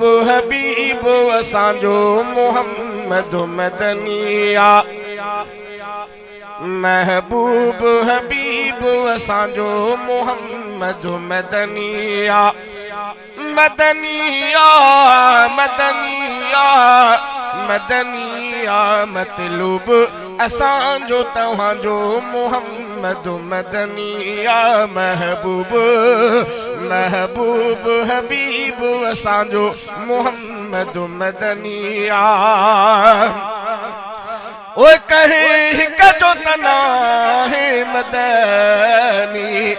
محبوب حبيب اسان جو محمد مدني آ. محبوب حبيب اسان جو محمد مدني آ. مدني آ، مدني آ، مدني آ. مطلوب اسان جو توهان جو محمد مدني آ. محبوب محبوب حبيب اسان جو محمد مدني آ. او ڪنهن هڪ جو ته ناهي مدني،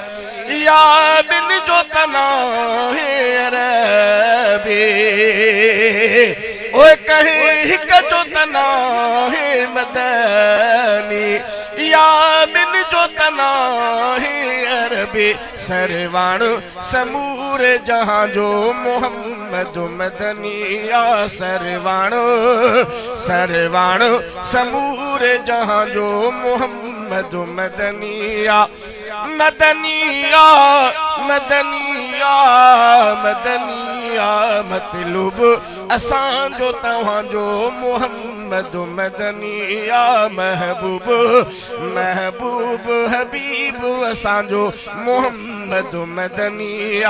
يا ٻن جو ته ناهي عربي. او ڪنهن هڪ جو ته ناهي مدني، يا ٻن جو ته ناهي عربي. سرواڻ سموري جهان جو محمد مدني آ. سرواڻ سرواڻ سموري جهان جو محمد مدني آ. مدني آ، مدني آ، مدني آ. مطلوب اسان جو توهان جو محمد مدني آ. محبوب محبوب حبيب اسان جو محمد مدني آ.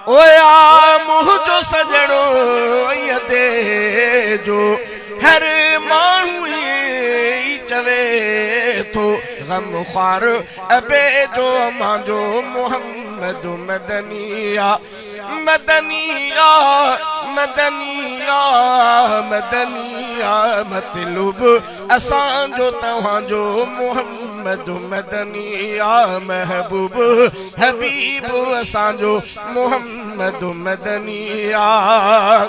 او آ منهنجو سڄڻو ادي جو هر ماڻهو ئي چوي ٿو، غم خوار ابي جو منهنجو محمد مدني آ. مدني آ، مدني آ، مدني آ. مطلوب اسان جو توهان جو محمد مدني آ. محبوب حبيب اسان جو محمد مدني آ.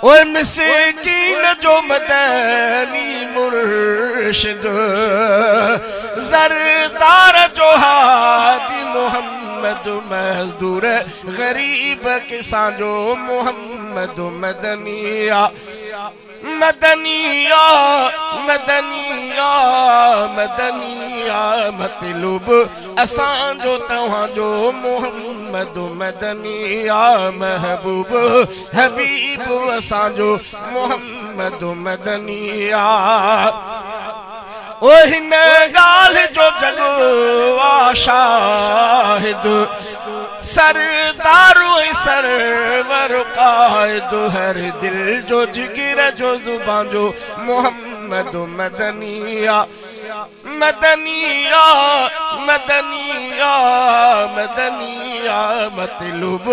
او مسڪين جو مدني مرشد، زردار جو هادي محمد. مزدور غريب ڪسان جو محمد مدني آ. مدني آ، مدني آ، مدني آ. مطلوب اسان جو توهان جو محمد مدني آ. محبوب حبيب اسان جو محمد مدني آ. او هن ڳالهه جو جڳ آ شاهد، سردار ۽ سرور قائد. هر دل جو جگر جو زبان جو محمد مدني آ. مدني آ، مدني آ، مدني آ. مطلوب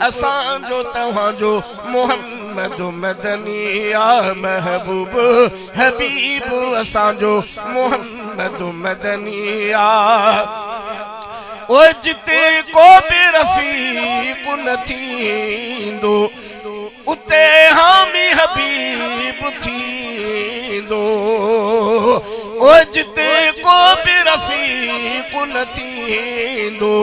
اسان جو توهان جو محمد مدني آ. محبوب حبيب اسان جو محمد مدني آ. او جتي ڪو به رفيق نه ٿيندو، اتي حامي حبيب ٿيندو. او جتي ڪو به رفيق نه ٿيندو،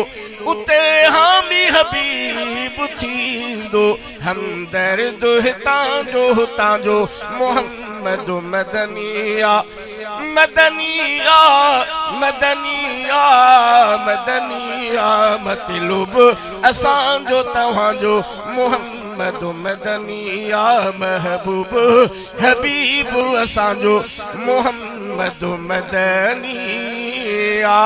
اتي حامي حبيب ٿيندو. همدرد هتان جو هتان جو محمد مدني آ. مدني آ، مدني آ، مدني آ. مطلوب اسان جو توهان جو محمد مدني آ. محبوب حبيب اسان جو محمد مدني آ.